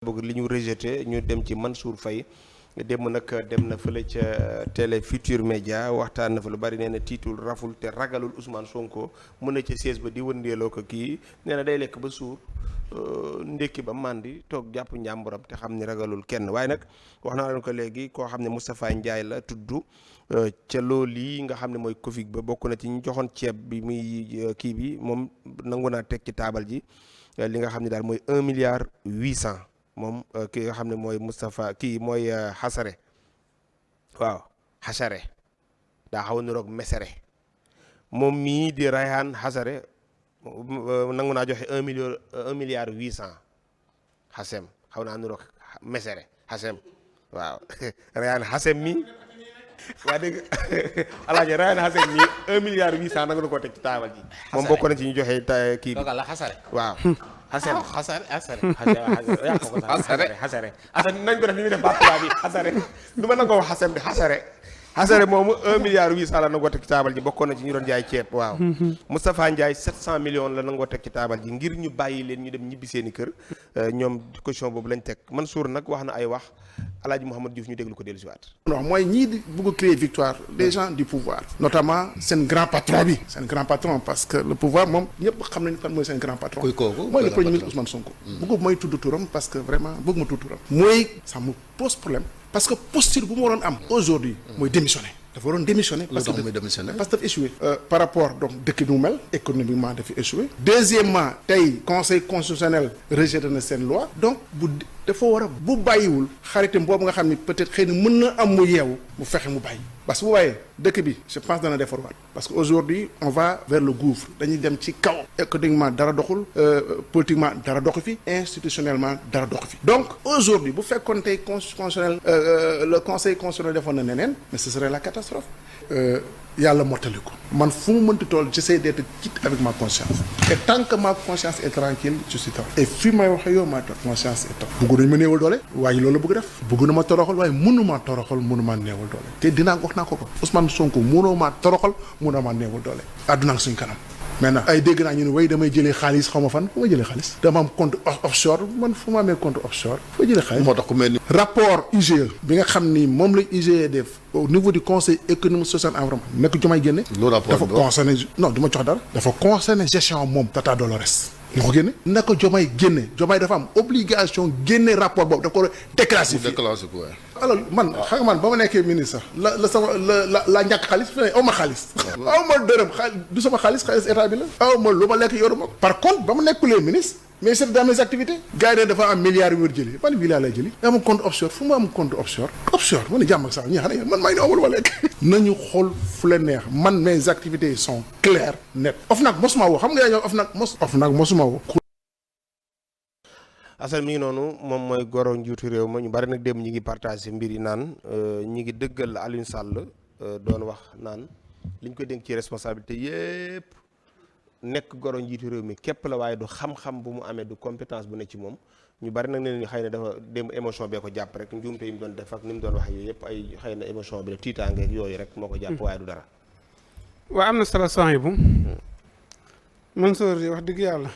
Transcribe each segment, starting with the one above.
bëgg li ñu rejeté ñu dem ci Mansour Faye démb nag dem na fële ca Télé Futurs Médias waxtaan na fa lu bari nee na tiitul raful te ragalul Ousmane Sonko mën na ca siège ba di wëndeeloo ko kii nee na day lekk ba suur ndékki ba màndi toog jàpp njàmburam te xam ni ragalul kenn waaye nag wax naa leen ko léegi koo xam ne Moustapha Ndiaye la tudd ca loolu yi nga xam ne mooy Covid ba bokk na ci ñu joxoon ceeb bi muy kii bi moom nangu naa teg ci taabal ji li nga xam ne daal mooy 1 milliard 800 moom ki nga xam ne mooy Moustapha kii mooy xasare waaw xasare daa xaw a niroog mesere moom mii di Rayhan xasare nangu naa joxe 1 milliard 800 xasem xaw naa niroog mesere xasem waaw Rayhan xasem mi waa dégg alaaji Rayhan xasem mi 1 milliard 800 nangu na koo teg ci taabal ji moom bokk na ci ñu joxe kii bi la xasare waaw xasare xasare nañ ko def li ñuy def bàttuwaa bi xasare du ma nangoo wax xasem bi xasare moomu 1 milliard 800 la nangoo teg ci taabal ji bokkoon na ci ñu doon jaay ceeb waaw Moustapha Ndiaye 700 millions la nangoo teg ci taabal ji ngir ñu bàyyi leen ñu dem ñibbi seeni kër ñoom question boobu lañ teg Mansour nag wax na ay wax Alaaji Mouhamed Diouf ñu déglu ko dellu si waat non mooy ñii di bëgg créer victoire des gens du pouvoir notamment seen grand patron bi seen grand patron parce que le pouvoir moom ñëpp xam nañu kan mooy seen grand patron mooy le premier ministre Ousmane Sonko bëgg mooy tudd turam parce que vraiment bëgg ma tudd turam mooy ça me pose problème parce que posture bu ma waroon am aujourd'hui mooy démissionner dafa waroon démissionner parce que dafa échoué par rapport donc dëkk bi mu mel économiquement dafa échoué deuxièmement tey conseil constitutionnel rejeté na seen loi donc bu dafa war a bu bàyyiwul xaritam boobu nga xam ni peut-être xëy na mën na am mu yeewu mu fexe mu bàyyi parce que bu bàyyee dëkk bi je pense dana defarwaat parce que aujourd'hui on va vers le gouffre dañuy dem ci kaw économiquement dara doxul politiquement dara doxu fi institutionnellement dara doxu fi donc aujourd'hui bu fekkoon tey constitutionnel le conseil constitutionnel defoon na neneen mais ce serait la catastrophe yàlla mottali ko man fu mu mënti toll j'essaie d'être quitte avec ma conscience et tant que ma conscience est tranquille je suis tranquille et fii may waxee yow ma conscience est tranquille bëgg nañu ma néewal doole waaye loolu la bëgg def bëgg na ma toroxal waaye mënuma toroxal mënuma néewal doole te dinaa wax naa ko Ousmane Sonko mënoo ma toroxal mënoo ma néewal doole àdduna ak suñ kanam maintenant ay dégg naa ñu ne way damay jëlee xaalis xaw ma fan fu ma jëlee xaalis dama am compte offshore man fu ma amee compte offshore fu ma jëlee xaalis moo tax ku mel ni rapport IGE bi nga xam ni moom la IGE def au niveau du conseil économique social environnement nekk Diomaye génne dafa concerné non du ma jox dara dafa concerné gestion moom Tata Dolores ñu ko génne na ko Diomaye génne Diomaye dafa am obligation génne rapport boobu dafa ko déclassifié alors man xam nga man ba ma nekkee ministre sax la sama la ñàkk xaalis fi ne aw ma xaalis aw ma dërëm xaalis du sama xaalis état bi la aw ma lu ma lekk yoru ma par contre ba ma nekkulee ministre mais c'est dans mes activités gars yi dafa am milliards yu wër jëli ban milliard lay jëli am compte offshore fu mu am compte offshore ma ne jàmm ak sax ñi xam ne man maa ngi amul ma lekk nañu xool fu leen neex man mes activités sont claires net OFNAC mosuma woo xam nga yaa ñëw OFNAC mosuma woo Assane mi ngi noonu moom mooy goro njiitu réew ma ñu bari nag dem ñi ngi partagé mbir yi naan ñi ngi dëggal Alioune Sall doon wax naan liñ ko dénk ci responsabilité yépp nekk goro njiitu réew mi képp la waaye du xam-xam bu mu amee du compétence bu ne ci moom ñu bari nag ne ni xëy na dafa dem émotion bee ko jàpp rek njuumte yi mu doon def ak ni mu doon wax yooyu yëpp ay xëy na émotion bi la tiitaange ak yooyu rek moo ko jàpp waaye du dara. waa am na solo son yi bu Mansour wax dëgg yàlla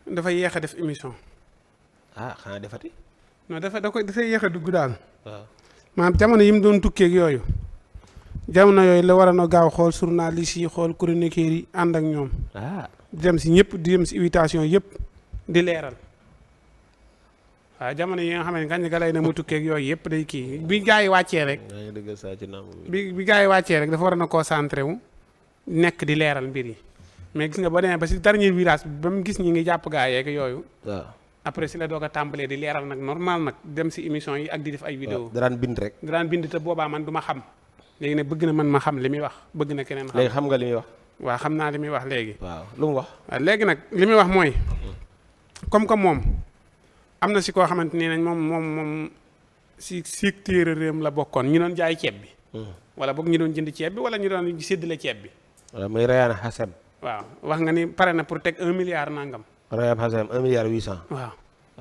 dafa yéex a def émission. xanaa defati. non dafay yéex a dugg daal. waaw maanaam jamono yi mu doon tukkeeg yooyu. jamono yooyu la war a gaaw xool journaliste yi xool chroniqueurs yi ànd ak ñoom. di dem si ñëpp di dem si invitation yëpp di leeral. waaw jamono yi nga xam ne gañ ga lay na mu tukkeeg yooyu yëpp day kii bi gaa yi wàccee rek. bi gaa yi wàccee rek dafa war a concentré wu nekk di leeral mbir yi. mais gis nga ba demee ba si dernier virage bi ba mu gis ñi ngi jàpp gaa yeeg yooyu. waaw après si la doog a tàmbalee di leeral nag normal nag dem si émission yi ak di def ay vidéo daraan bind rek. daraan bind te boobaa man du ma xam. léegi nag bëgg na man ma xam li muy wax bëgg na keneen xam. léegi xam nga li muy wax. waaw xam naa li muy wax léegi. waaw lu mu wax. waaw léegi nag li muy wax mooy. comme que moom am na si koo xamante ne nañ moom si secteur réew la bokkoon ñu doon jaay ceeb bi. wala boog ñu doon jënd ceeb bi wala ñu doon séddale ceeb bi. wala muy Rayhan Hassem. waaw wax nga ni pare na pour teg 1 milliard nangam. Rayhan Hassem 1 milliard 800. waaw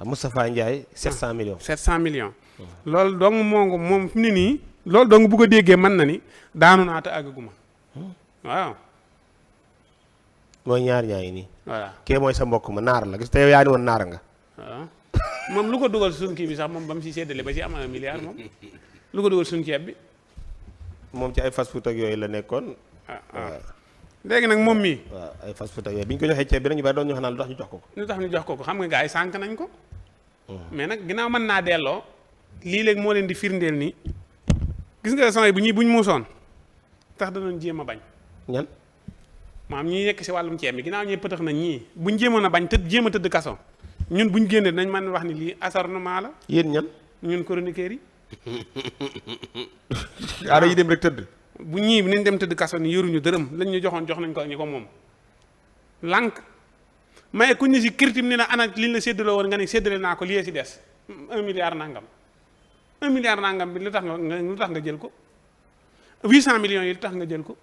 Moustapha Ndiaye 700 millions. 700 millions. loolu dong moom fi mu ne nii. loolu dong bu ko déggee mën na ni daanu naa te àggaguma waaw. mooy ñaar ñaa ngi nii. voilà kee mooy sa mbokk ma naar la gis te yow yaa ni woon naar nga. waaw moom lu ko dugal suñ kii bi sax moom ba mu si séddale ba si am 1 milliard moom lu ko dugal suñ ceeb bi. moom ci ay fast food ak yooyu la nekkoon. léegi nag moom mii. waaw ay fast food ak yooyu bi ñu ko joxee ceeb bi dañu bari doon ñu xanaa lu tax ñu jox ko ko. lu tax ñu jox ko xam nga gars yi sànq nañ ko. mais nag ginnaaw mën naa delloo. lii léegi moo leen di firndeel nii. gis nga son yi bu ñuy buñ muusoon tax danañ jéem a bañ. ñan. maam ñi nekk si wàllum ceeb bi ginnaaw ñuy pëtax nañ ñii buñ jéemoon a bañ jéem a tëdd kaso ñun buñ génnee nañ mën wax ni lii acharnement la. yéen ñan. ñun chroniqueurs yi. aada yi dem rek tëdd. bu ñii nañ dem tëdd kaso ni yoruñu dërëm lañ ñu joxoon jox nañ ko ñu ko moom. lànk maye ku ñu si kirtim ni la ana liñ la séddale woon nga ne séddale naa ko lii si des 1 milliard nangam 1 milliard nangam bi lu tax nga jël ko 800 millions yi lu tax nga jël ko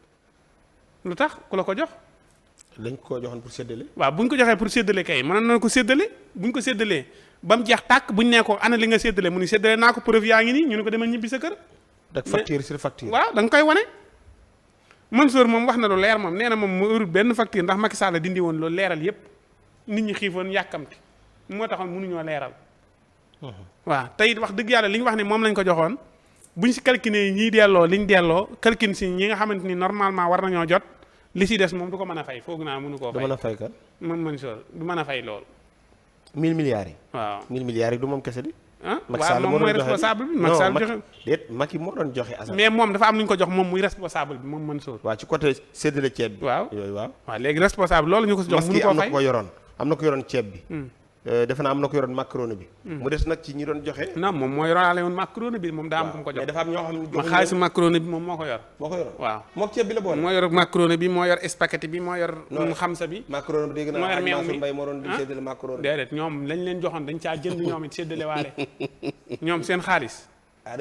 lu tax ku la ko jox. lañ ko joxoon pour séddale. waaw bu ñu ko joxee pour séddale kay mënoon na ko séddale bu ñu ko séddalee ba mu jeex tàkk bu ñu nee ko ana li nga séddale mu ni séddale naa ko preuve yaa ngi nii ñu ne ko demal ñibbi sa kër. dak facture sur facture. waaw da nga koy wane. Mansour moom wax na lu leer moom nee na moom mu ërul benn facture ndax Macky Sall dindi woon loolu leeral yépp nit ñi xiifoon yàkkamti moo taxoon mënuñoo leeral. waaw te it wax dëgg yàlla li ñu wax ne moom lañ ko joxoon buñ si calculé ñiy delloo liñ delloo calcul si ñi nga xamante ni normalement war nañoo jot li si des moom du ko mën a fay foog naa mënu koo fay. du mën a fay kan. moom Mansour du mën a fay loolu. 1000 milliards yi. waaw 1000 milliards yi du moom kese di. waaw moom mooy responsable bi Macky Sall joxe déet Macky moo doon joxe asal. mais moom dafa am lu ñu ko jox moom muy responsable bi moom Mansour. waaw ci côté séddale ceeb bi. waaw yooyu waaw. waaw léegi responsable loolu ñu ko si jox mënu koo fay am na ko yoroon ceeb bi. defe naa am na ko yoroon macaroni bi. mu des nag ci ñi doon joxe. non moom moo yoroon woon macaroni bi moom daa am ku mu ko jox. mais dafa am ñoo xam ne ma xaalisu macaroni bi moom moo ko yor. moo ko yoroon waaw mook ceeb bi la boole. moo yor macaroni bi moo yor spaghetti bi moo yor. xamsa bi. macaroni bi dégg naa moo yor meew mi Mbay moo doon di séddale macaroni. déedéet ñoom lañ leen joxoon dañ caa jënd ñoom it séddale waale ñoom seen xaalis.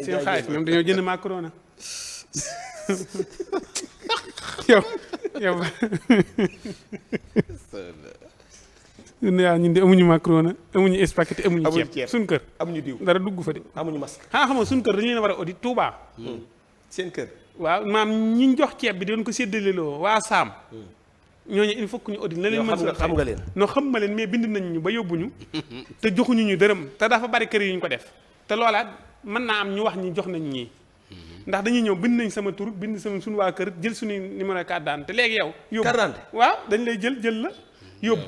seen xaalis ñoom dañoo jënd macaroni. yow. ñun de amuñu macaroni amuñu spaghetti amuñu ceeb suñ kër amuñu diw dara dugg fa de amuñu masque xam nga suñ kër dañu leen war a audit Touba seen kër waaw maam ñi jox ceeb bi doon ko séddaleloo waa Saam ñooñu il faut que ñu audit na leen mën xam nga leen non xam ma leen mais bind nañ ñu ba yóbbuñu te joxuñu ñu dërëm te dafa bari kër yi ñu ko def te loolaat mën naa am ñu wax ñi jox nañ ñii ndax dañuy ñëw bind nañ sama tur bind sama suñu waa kër jël suñu numéro carte d'identité léegi yow yóbbu carte d'identité waaw dañ lay jël la yóbbu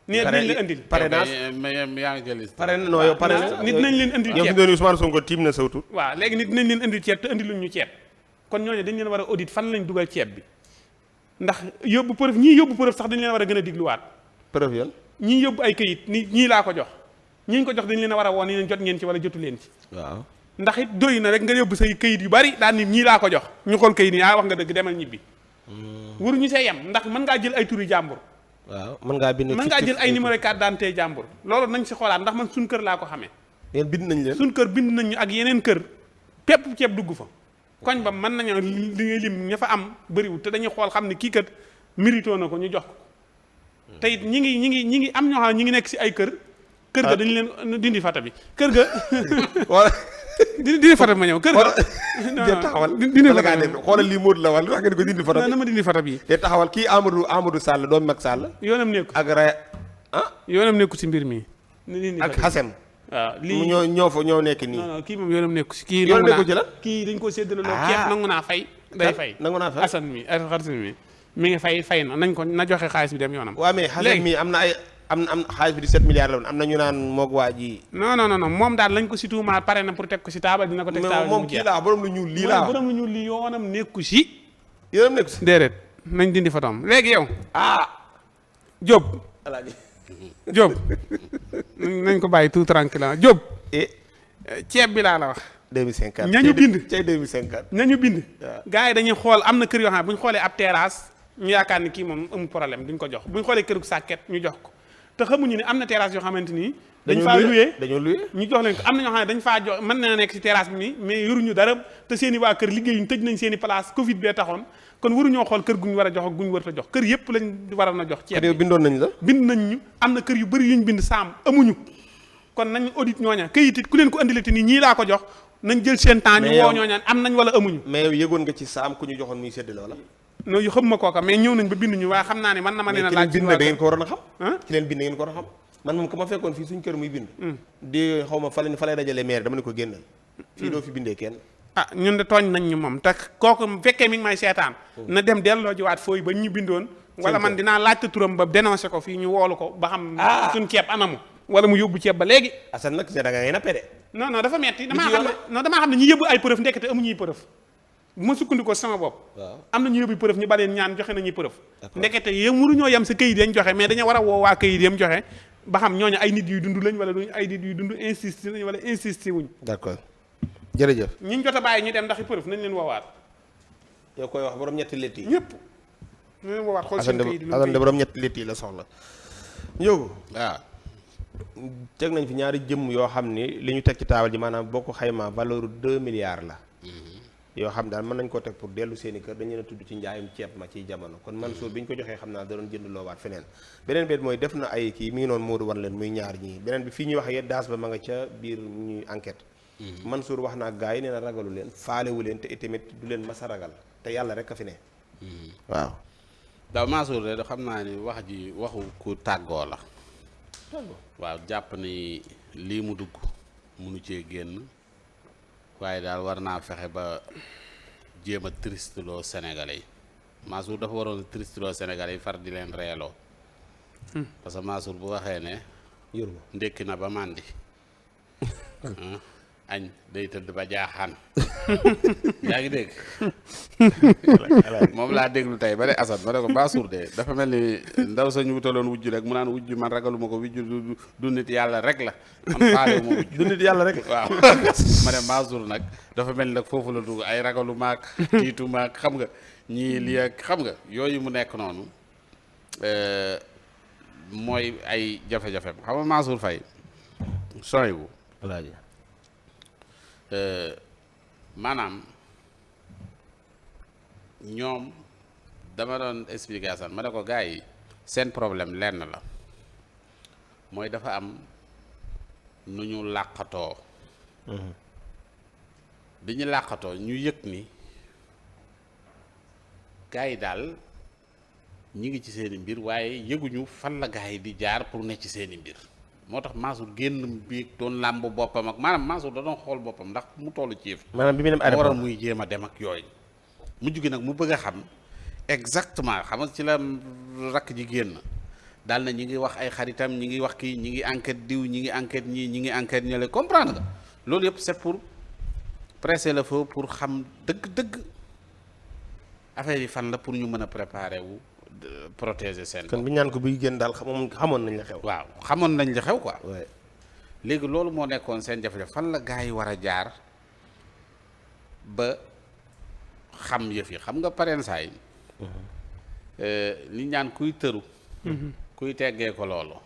nee nañ leen andil parrainage yaa ngi jël parrainage non yow parrainage nit nañ leen andil ceeb yow Ousmane Sonko tiim na sawtu waaw léegi nit nañ leen andil ceeb te andiluñ ñu ceeb kon ñooñu dañ leen war a audit fan lañ dugal ceeb bi ndax yóbbu preuve ñii yóbbu preuve sax dañ leen war a gën a digluwaat preuve yan ñii yóbbu ay këyit ni ñii laa ko jox ñi ko jox dañ leen a war a woon ni leen jot ngeen ci wala jotu leen ci waaw ndax it doy na rek nga yóbbu say këyit yu bari daan ni ñii laa ko jox ñu xool këyit yi wax nga dëgg demal ñibbi waruñu see yem ndax mën ngaa jël ay turi jàmbur waaw mën ngaa jël ay numéro carte d'identité jàmbur loolu nañ si xoolaat ndax man suñ kër laa ko xamee yéen bind nañ leen suñ kër bind nañ ñu ak yeneen kër pépp ceeb dugg fa koñ ba mën nañoo li ngay lim ña fa am bëriwul te dañuy xool xam ne kii kat mérito na ko ñu jox ko te it ñi ngi am ñoo xam ñi ngi nekk si ay kër ga dañu leen dindi fata bi kër ga wala dindi fata bi ma ñëw kër ga taxawal dindi fata bi xoolal lii Modou la wala wax nga di ko dindi fata bi na ma dindi fata bi te taxawal kii Amadou Sall doomu Macky Sall yoonam nekku ak Raya yoonam nekku si mbir mi ak Hassem waaw lii ñoo nekk nii non kii moom yoonam nekku si kii yoonam nekku ci la kii dañ ko séddale loo ceeb nangu naa fay day fay nangu naa fay Assane mi ngi fay na nañ ko na joxe xaalis bi dem yoonam waaw mais Hassem mi am na ay am xaalis bi di 7 milliards la woon am na ñu naan moog waa ji non moom daal lañ ko si tuumaal pare na pour teg ko si taabal dina ko teg taabal moom kii laa borom lu ñuul lii laa borom lu ñuul lii yoonam nekku si yoonam nekku si déedéet nañ dindi fotoom léegi yow Diop alaaji Diop nañ ko bàyyi tout tranquille Diop ceeb bi laa la wax 2054 ñañu bind cay 2054 ñañu bind gars yi dañuy xool am na kër yoo xam ne bu ñu xoolee ab terrasse ñu yaakaar ni kii moom amul problème duñ ko jox bu ñu xoolee kërug sàkket ñu jox ko te xamuñu ne am na terrasse yoo xamante ni dañ faa loué ñu jox leen ko am na ñoo xam ne dañ faa jox mën na nekk ci terrasse bi nii mais yoruñu dara te seen i waa kër liggéeyuñ tëj nañ seen i place Covid bee taxoon kon waruñoo xool kër guñ war a jox ak guñ war a jox kër yëpp lañ waroon a jox ceeb yow bindoon nañ la bind nañ ñu am na kër yu bëri yuñ bind saam amuñu kon nañ audit ñooña këyit it ku leen ko andilati ni ñii laa ko jox nañ jël seen temps ñu woo ñooñaan am nañ wala amuñu mais yow yëgoon nga ci saam ku ñu joxoon muy séddale wala non yu xam ma kooka mais ñëw nañ ba bind ñu waaye xam naa ne man na ma leen a laaj bind da ngeen ko waroon a xam ci leen bind ngeen ko waroon a xam man moom ku ma fekkoon fii suñ kër muy bind di xaw ma fa lay dajale maire dama ne ko génnal fii doo fi bindee kenn ah ñun de tooñ nañ ñu moom te kooku bu fekkee mi ngi may seetaan na dem delloo jiwaat fooy ba ñu bindoon wala man dinaa laajte turam ba dénoncé ko fii ñu woolu ko ba xam suñ ceeb anamu wala mu yóbbu ceeb ba léegi Assane nag da ngay nappe de non non dafa metti damaa xam ne ñi yóbbu ay preuve ndekete amuñuy preuve bu ma sukkandikoo sama bopp am na ñu yóbbu preuve ñu baleen ñaan joxe nañuy preuve ndekete yé mënuñoo yem sa këyit yañ joxe mais dañoo war a woo waa këyit yam joxe ba xam ñooñu ay nit yuy dund lañ wala duñ ay nit yuy dund insisté lañ wala insisté wuñ d'accord jërëjëf ñiñ jot a bàyyi ñu dem ndax i preuve nañ leen woowaat yow koy wax borom ñetti létt yi ñëpp nañ leen woowaat xool seen këyit Assane de borom ñetti létt yi la soxla Ndiogou waaw teg nañ fi ñaari jëmm yoo xam ni li ñu teg ci taabal ji maanaam boo ko xaymaa valeur 2 milliards la yoo xam daal mën nañ koo teg pour dellu seeni kër dañu leen a tudd ci njaayum ceeb ma ciy jamono kon Mansour bi ñu ko joxee xam naa da doon jënd loowaat feneen beneen beet mooy def na ay kii mi ngi noonu Modou wan leen muy ñaar ñii beneen bi fii ñuy wax yet daas ba ma nga ca biir ñuy enquête Mansour wax naa gars yi nee na ragalu leen faalewu leen te itamit du leen mas a ragal te yàlla rek a fi ne waaw daaw Mansour de xam naa ni wax ji waxu ku tàggoo la waaw jàpp ni lii mu dugg munu cee génn waaye daal war naa fexe ba jéem a tristeloo Sénégalais yi Mansour dafa waroon a tristeloo Sénégalais yi far di leen reeloo parce que Mansour bu waxee ne ndékki na ba màndi añ day tëdd ba jaaxaan yaa ngi dégg moom laa déglu tey ba de Assane ma ne ko Mansour de dafa mel ni ndaw sañu wutaloon wujj rek mu naan wujj man ragaluma ko wujj du nit yàlla rek la man faalewu ma wujj du nit yàlla rek waaw ma ne Mansour nag dafa mel ni nag foofu la dugg ay ragalu maak tiitu maak xam nga ñii lii ak xam nga yooyu mu nekk noonu mooy ay jafe-jafe xam nga Mansour Faye sooy bu alaaji maanaam ñoom dama doon explication ma ne ko gars yi seen problème lenn la mooy dafa am nu ñu làqatoo bi ñu làqatoo ñu yëg ni gars yi daal ñi ngi ci seeni mbir waaye yëguñu fan la gars yi di jaar pour ne ci seeni mbir moo tax Mansour génn bi doon làmb boppam ak maanaam Mansour da doon xool boppam ndax mu toll ci yëf maanaam bi mu dem waral muy jéem a dem ak yooyu mujj gi nag mu bëgg a xam exactement xam nga ci la rakk ji génn daal na ñi ngi wax ay xaritam ñi ngi wax kii ñi ngi enquête diw ñi ngi enquête ñii ñi ngi enquête ñële comprendre nga loolu yëpp c'est pour presser le feu pour xam dëgg-dëgg affaire yi fan la pour ñu mën a préparer wu protéger seen kon bi ñaan ko buy génn daal xamoon nañ la xew waaw xamoon nañ la xew quoi léegi loolu moo nekkoon seen jafe-jafe fan la gars yi war a jaar ba xam yëf yi xam nga pareen saay li ñaan kuy tëru kuy teggee ko loolu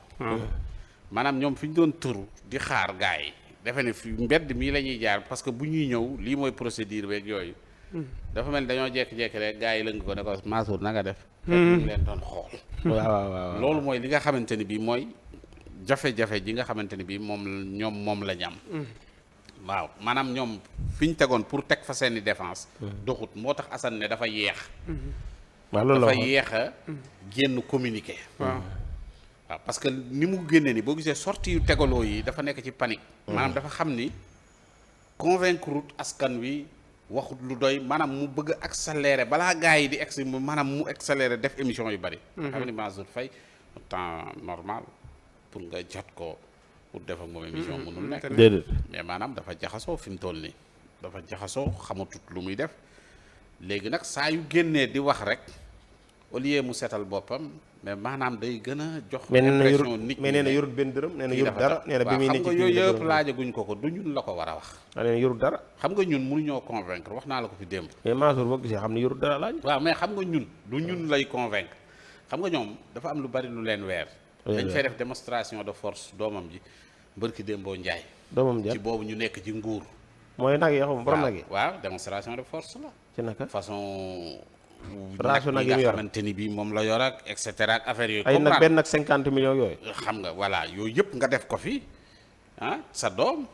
maanaam ñoom fi ñu doon tëru di xaar gars yi defe ne fi mbedd mii la ñuy jaar parce que bu ñuy ñëw lii mooy procédure beeg yooyu dafa mel ni dañoo jekki-jekki rek gars yi lëng ko ne ko Mansour na nga def ñu leen doon xool waaw loolu mooy li nga xamante ni bii mooy jafe-jafe ji nga xamante ni bii moom la ñu am waaw maanaam ñoom fi ñu tegoon pour teg fa seeni défense doxut moo tax Assane ne dafa yeex waaw loolu dafa yeex a génn communiqué waaw parce que ni mu génnee ni boo gisee sortie yu tegaloo yi dafa nekk ci panique maanaam dafa xam ni convaincre askan wi waxut lu doy maanaam mu bëgg a accélérer balaa gars yi di egsi maanaam mu accélérer def émission yu bari xam ni Mansour Faye temps normal pour nga jot ko pour def ak moom émission mënul nekk déedéet mais maanaam dafa jaxasoo fi mu toll nii dafa jaxasoo xamatut lu muy def léegi nag saa yu génnee di wax rek au lieu mu seetal boppam mais maanaam day gën a jox impression nit mais nee na yorut benn dërëm nee na yorut dara nee na bi muy xam nekk nga yooyu yëpp laajaguñ ko du ñun la ko war a wax nee na yorut dara xam nga ñun mënuñoo convaincre wax naa la ko fi démb mais Mansour boo gisee xam ne yorut dara laaj waaw mais xam nga ñun du ñun lay convaincre xam nga ñoom dafa am lu bari lu leen weer dañ fay def démonstration de force doomam ji mbërki démboo njaay doomam ci boobu ñu nekk ci nguur mooy nag yoo xam borom nag yi waaw démonstration de force la ci naka façon rasu nag yi nga mu yor xamante ni bii moom la yor ak et cetera ak affaire yooyu ay nag benn nag 50 millions yooyu xam nga voilà yooyu yëpp nga def ko fi ah sa doom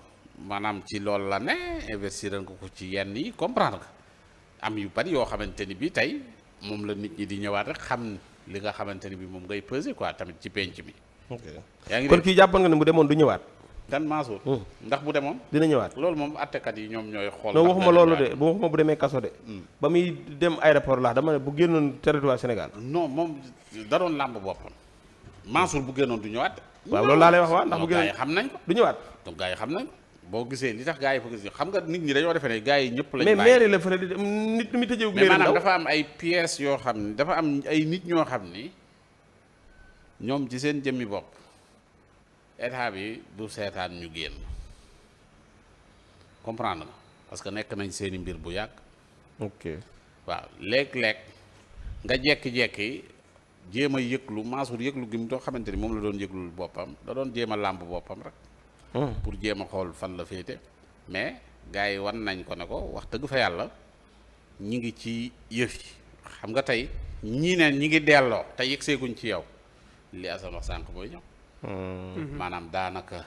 maanaam ci loolu la ne investir nga ko ci yenn yi comprendre nga am yu bari yoo xamante ni bii tey moom la nit ñi di ñëwaat rek xam li nga xamante ni bii moom ngay peser quoi tamit ci penc mi yaa ngi kon kii jàppoon nga ne bu demoon du ñëwaat. kan Mansour ndax bu demoon dina ñëwaat. loolu moom attekat yi ñoom ñooy xool. non waxuma loolu de bu waxuma bu demee kaso de. ba muy dem aéroport la dama ne bu génnoon territoire Sénégal. non moom da doon làmb boppam Mansour bu génnoon du ñëwaat. waaw loolu laa lay wax waa ndax bu gaa yi génnoon xam nañ ko. du ñëwaat. donc gaa yi xam nañ ko boo gisee li tax gaa yi fa gis xam nga nit ñi dañoo defee ne gaa yi ñëpp lañ mais bàyyi maire la fële di nit mi tëjee. mais maanaam dafa am ay pièces yoo xam ni dafa am ay nit ñoo xam ni ñoom ci seen jëmmi bopp état bi du seetaan ñu génn comprendre nga parce que nekk nañ seeni mbir bu yàgg. ok waaw léeg-léeg nga jekki-jekki jéem a yëglu Mansour yëglu gi mu doo xamante ni moom la doon yëglul boppam da doon jéem a làmb boppam rek. pour jéem a xool fan la féete mais gars yi wan nañ ko ne ko wax dëgg fa yàlla ñi ngi ci yëf yi xam nga tey ñii ne ñi ngi delloo te yëg seeguñ ci yow li Assane wax sànq mooy ñëw. maanaam daanaka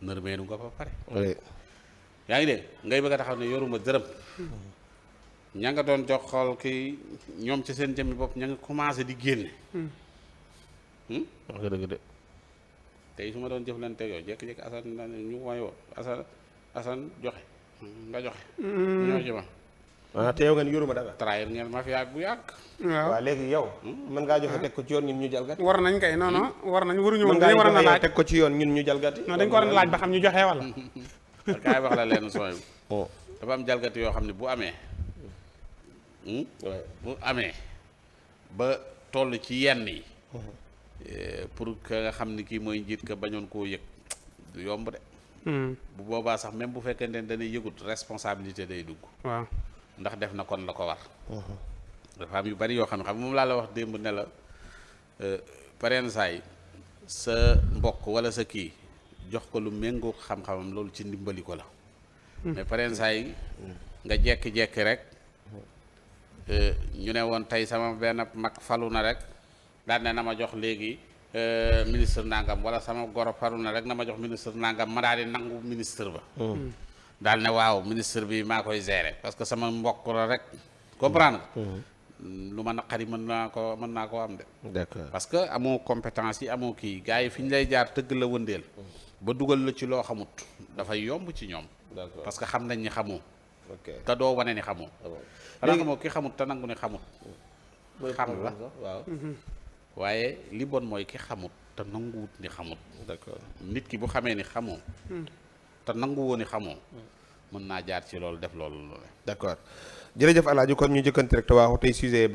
nërmeenu nga ba pare. yaa ngi dégg ngay bëgg a taxaw ne yoruma dërëm. ña nga doon jox xool kii ñoom ci seen jëmmi bopp ña nga commencé di génne. wax nga dëgg de. tey su ma doon jëflante yow jékki-jékki Assane ñu woyoo Assane joxe nga joxe. ñoo ci ma. ah te yow nga ni yoruma dara. trahir ngeen ma fi yàgg bu yàgg. waaw léegi yow. mën ngaa joxe teg ko ci yoon ñun ñu jalgati. war nañ kay non non war nañ waruñu woon. mën ngaa war na joxe laaj yow teg ko ci yoon ñun ñu jalgati. non dañ ko war a laaj ba xam ñu joxe wala. kaay wax la leen sooy dafa am jalgati yoo xam ne bu amee. bu amee ba toll ci yenn yi. pour que nga xam ni kii mooy njiit ka bañoon koo yëg du yomb de. bu boobaa sax même bu fekkente ne dañuy yëgut responsabilité day dugg. waaw ndax def na kon la ko war. dafa am yu bari yoo xam ne xam moom laa la wax démb ne la pareen saay sa mbokk wala sa kii jox ko lu méngoo xam-xamam loolu ci ndimbali ko la. mais pareen saay nga jekki-jekki rek ñu ne woon tey sama benn mag falu na rek daan ne na ma jox léegi ministre nangam wala sama goro falu na rek na ma jox ministre nangam ma daal di nangu ministre ba. daal ne waaw ministre bi maa koy gérer parce que sama mbokk la rek comprendre nga. lu ma naqari mën naa koo am de. d'accord parce que amoo compétence yi amoo kii gars yi fi ñu lay jaar tëgg la wëndeel. ba dugal la ci loo xamut dafay yomb ci ñoom. d'accord parce que xam nañ ni xamoo. ok te doo wane ni xamoo. xanaa nga moo ki xamut te nangu ni xamut. xam la waaw. waaye li bon mooy ki xamut te nanguwut ni xamut. d'accord nit ki bu xamee ni xamoo. te nangu woo ni xamoo. mën naa jaar ci loolu def loolu. d'accord jërëjëf Alaaji kon ñu jëkkante rek te waaxu tey sujet